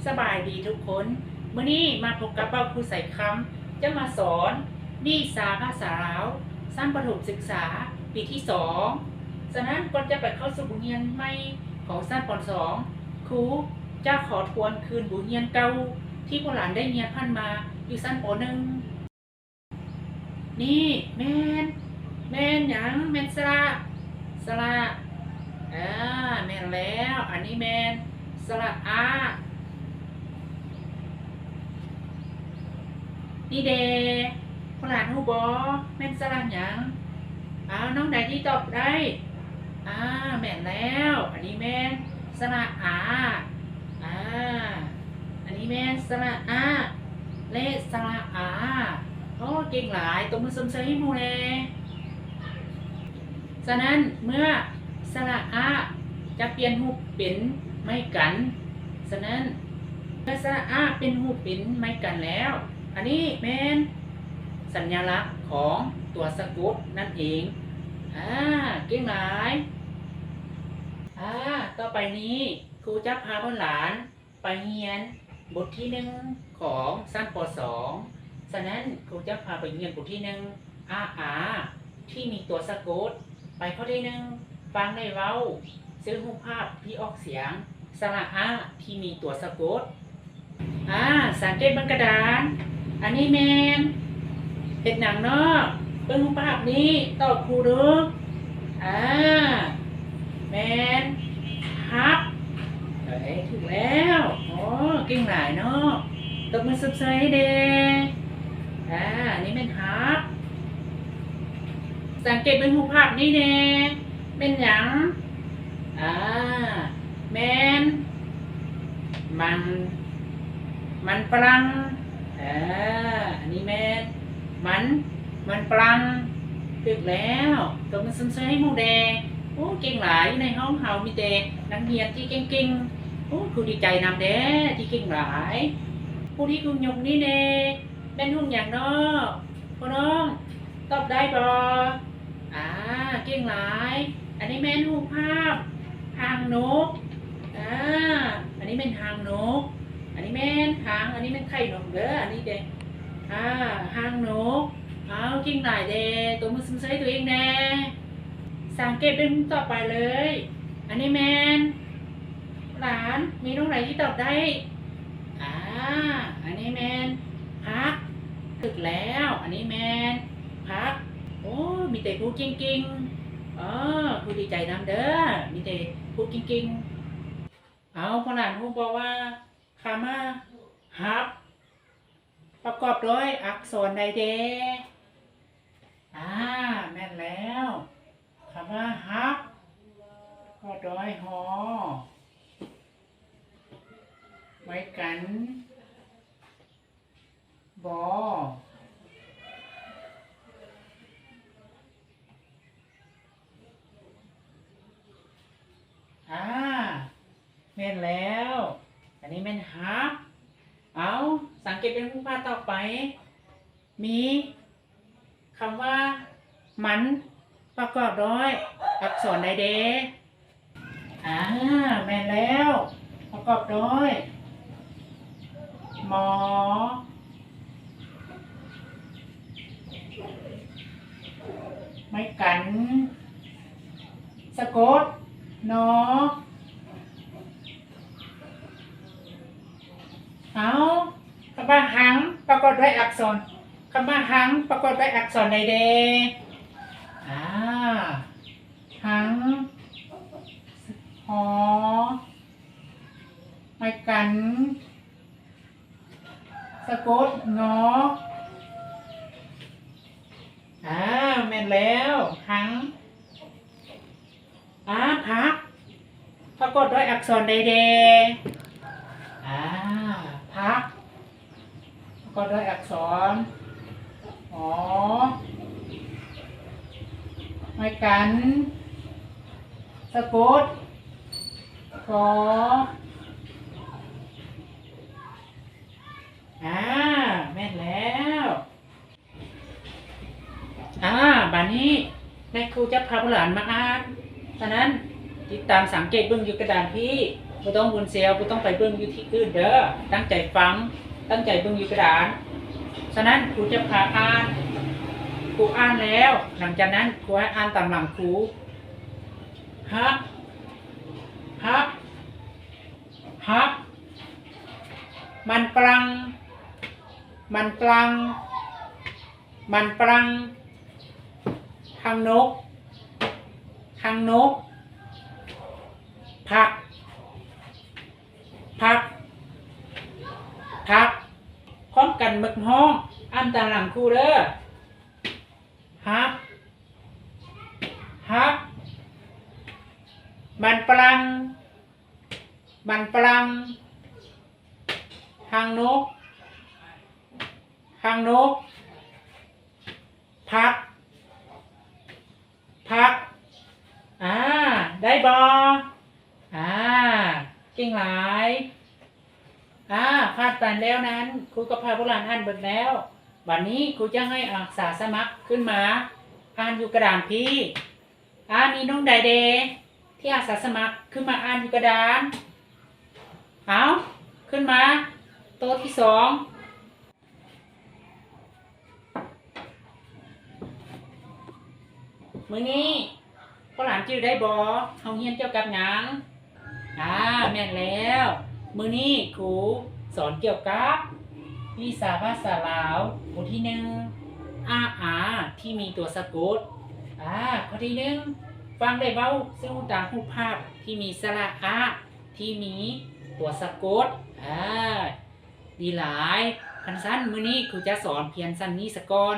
ສະບາຍດີທຸກຄົນ, ມື້ນີ້ມາພົບກັບເວົ້າຄູໄຊຄຳ ຈະມາສອນວິຊາພາສາລາວ ຊັ້ນປະຖົມສຶກສາ ປີທີສອງ. ສະນັ້ນ, ກ່ອນຈະໄປເຂົ້າສູ່ບົດຮຽນໃໝ່ຂອງຊັ້ນ ປ.ສອງ ຄູຈະຂໍທວນຄືນບົດຮຽນເກົ່າທີ່ພວກຫຼານໄດ້ຮຽນຜ່ານມາຢູ່ຊັ້ນ ປ.ໜຶ່ງ. ນີ້ແມ່ນ, ແມ່ນຫຍັງ? ແມ່ນສະຫຼະ, ສະຫຼະ. ເອີ ແມ່ນແລ້ວ, ອັນນີ້ແມ່ນສະຫຼະອາ. ນີ້ເດ ພວກຫຼານຮູ້ບໍ່? ແມ່ນສະຫຼະຫຍັງ? ອ້າວ, ນ້ອງໃດທີ່ຕອບໄດ້? ອາ ແມ່ນແລ້ວ, ອັນນີ້ແມ່ນສະຫຼະອາ. ອາ ອັນນີ້ແມ່ນສະຫຼະອາ ແລະ ສະຫຼະອາ. ໂອ້ ເກັ່ງຫຼາຍ, ຕົບມືຊົມເຊີຍໃຫ້ໝູ່ແດ່. ສະນັ້ນ, ເມື່ອສະຫຼະອາຈະປ່ຽນຮູບເປັນໄມ້ກັນ, ສະນັ້ນ, ເມື່ອສະຫຼະອາປ່ຽນຮູບເປັນໄມ້ກັນແລ້ວ, ອັນນີ້ແມ່ນສັນຍາລັກຂອງຕົວສະກົດນັ້ນເອງ. ອາ ເກັ່ງຫຼາຍ. ອາ ຕໍ່ໄປນີ້ ຄູຈະພາພວກຫຼານໄປຮຽນບົດທີໜຶ່ງຂອງຊັ້ນ ປ.ສອງ. ສະນັ້ນ, ຄູຈະພາໄປຮຽນບົດທີໜຶ່ງ ອາ ອາ ທີ່ມີຕົວສະກົດ. ໄປຂໍ້ທີໜຶ່ງ, ຟັງແລະເວົ້າຊື່ຮູບພາບທີ່ອອກສຽງສະຫຼະອາທີ່ມີຕົວສະກົດ. ອາ ສັງເກດເບິ່ງກະດານ. ອັນນີ້ແມ່ນເຮັດຫຍັງເນາະ? ເບິ່ງຮູບພາບນີ້, ຕອບຄູດູ. ອາ ແມ່ນຮັບ. ເອີຍ ຖືກແລ້ວ. ໂອ້ ເກັ່ງຫຼາຍເນາະ, ຕົບມືຊົມເຊີຍໃຫ້ແດ່. ອາ ອັນນີ້ແມ່ນຮັບ. ສັງເກດເບິ່ງຮູບພາບນີ້ແດ່. ແມ່ນຫຍັງ? ອາ ແມ່ນມັນ, ມັນຝຣັ່ງ. ເອີ ອັນນີ້ແມ່ນມັນ, ມັນຝຣັ່ງ. ຖືກແລ້ວ, ຕົບມືຊົມເຊີຍໃຫ້ໝູ່ແດ່. ໂອ້ ເກັ່ງຫຼາຍ, ຢູ່ໃນຫ້ອງເຮົາມີແຕ່ນັກຮຽນທີ່ເກັ່ງໆ. ໂອ້ ຄູດີໃຈນຳແດ່ທີ່ເກັ່ງຫຼາຍ. ຮູບທີ່ຄູຍົກນີ້ແດ່ ແມ່ນຮູບຫຍັງເນາະ? ພໍ່ນ້ອງຕອບໄດ້ບໍ່? ອາ ເກັ່ງຫຼາຍ. ອັນນີ້ແມ່ນຮູບພາບຫາງນົກ. ອາ ອັນນີ້ແມ່ນຫາງນົກ, ອັນນີ້ແມ່ນຫາງ, ອັນນີ້ແມ່ນໄຂ່ນົກເດີ. ອັນນີ້ເດ ອາ ຫາງນົກ. ອ້າວ ເກັ່ງຫຼາຍແດ່, ຕົບມືຊົມເຊີຍໃຫ້ຕົວເອງແດ່. ສັງເກດເບິ່ງຕໍ່ໄປເລີຍ. ອັນນີ້ແມ່ນ ຫຼານ ມີນ້ອງໃດທີ່ຕອບໄດ້? ອາ ອັນນີ້ແມ່ນຜັກ. ຖືກແລ້ວ, ອັນນີ້ແມ່ນຜັກ. ໂອ້ ມີແຕ່ຜູ້ເກັ່ງໆ. ເອີ ຄູດີໃຈນຳເດີ, ມີແຕ່ຜູ້ເກັ່ງໆ. ເອົາ, ພວກຫຼານຮູ້ບໍ່ວ່າຄຳວ່າຮັບປະກອບດ້ວຍອັກສອນໃດແດ່? ອາ ແມ່ນແລ້ວ, ຄຳວ່າຮັບປະກອບດ້ວຍ ຮ, ໄມ້ກັນ ບໍ. ອາ ແມ່ນແລ້ວ, ອັນນີ້ແມ່ນຮັບ. ເອົາ, ສັງເກດເບິ່ງຮູບພາບຕໍ່ໄປ, ມີຄຳວ່າມັນປະກອບດ້ວຍອັກສອນໃດແດ່? ອາ ແມ່ນແລ້ວ, ປະກອບດ້ວຍ ມໍ, ໄມ້ກັນ ສະກົດ ນໍ. ເອົາ, ຄຳວ່າຫັງປະກອບດ້ວຍອັກສອນ, ຄຳວ່າຫັງປະກອບດ້ວຍອັກສອນໃດແດ່? ອາ ຫັງ ຫໍ ໄມ້ກັນ ສະກົດ ງໍ. ອາ ແມ່ນແລ້ວ, ຫັງ. ອາ ຜັກປະກອບດ້ວຍອັກສອນໃດແດ່? ອາ ຜັກປະກອບດ້ວຍອັກສອນ ຫໍ, ໄມ້ກັນ ສະກົດ ກໍ. ອາ ແມ່ນແລ້ວ. ອາ ບາດນີ້ນາຍຄູຈະພາພວກຫຼານມາອ່ານ, ສະນັ້ນ ຕິດຕາມສັງເກດເບິ່ງຢູ່ກະດານພີ້. ບໍ່ຕ້ອງວົນເຊວ, ບໍ່ຕ້ອງໄປເບິ່ງຢູ່ທີ່ອື່ນເດີ. ຕັ້ງໃຈຟັງ, ຕັ້ງໃຈເບິ່ງຢູ່ກະດານ. ສະນັ້ນ, ຄູຈະພາອ່ານ. ຄູອ່ານແລ້ວ, ຫຼັງຈາກນັ້ນ, ຄູໃຫ້ອ່ານຕາມຫຼັງຄູ. ຮັກ, ຮັກ, ຮັກ. ມັນຝຣັ່ງ, ມັນຝຣັ່ງ, ມັນຝຣັ່ງ. ຮັງນົກ, ຮັງນົກ. ຜັກ, ຜັກ, ຜັກ. ພ້ອມກັນໝົດຫ້ອງ, ອ່ານຕາມຫຼັງຄູເດີ. ຮັກ, ຮັກ. ມັນຝຣັ່ງ, ມັນຝຣັ່ງ. ຮັງນົກ, ຮັງນົກ. ຜັກ, ຜັກ. ອາ, ໄດ້ບໍ່? ອາ, ເກັ່ງຫຼາຍ. ອາ, ຜ່ານໄປແລ້ວນັ້ນ, ຄູກໍພາພວກຫຼານອ່ານເບິດແລ້ວ. ບັດນີ້ຄູຈະໃຫ້ອາສາສະໝັກຂຶ້ນມາອ່ານຢູ່ກະດານພີ້. ອາ, ມີນ້ອງໃດເດ ທີ່ອາສາສະໝັກຂຶ້ນມາອ່ານຢູ່ກະດານ? ເອົາ, ຂຶ້ນມາ. ໂຕທີສອງ. ມື້ນີ້ພວກຫຼານຈື່ໄດ້ບໍ່? ເຮົາຮຽນກ່ຽວກັບຫຍັງ? ອາ, ແມ່ນແລ້ວ. ມື້ນີ້ຄູສອນກ່ຽວກັບວິຊາພາສາລາວ ບົດທີໜຶ່ງ ອາ ອາ ທີ່ມີຕົວສະກົດ. ອາ, ຂໍ້ທີໜຶ່ງ, ຟັງ ແລະ ເວົ້າຊື່ຕາມຮູບພາບທີ່ມີສະຫຼະອາ ທີ່ມີຕົວສະກົດ. ອາ, ດີຫຼາຍ. ຄັນຊັ້ນ, ມື້ນີ້ຄູຈະສອນພຽງສ່ຳນີ້ສາກ່ອນ.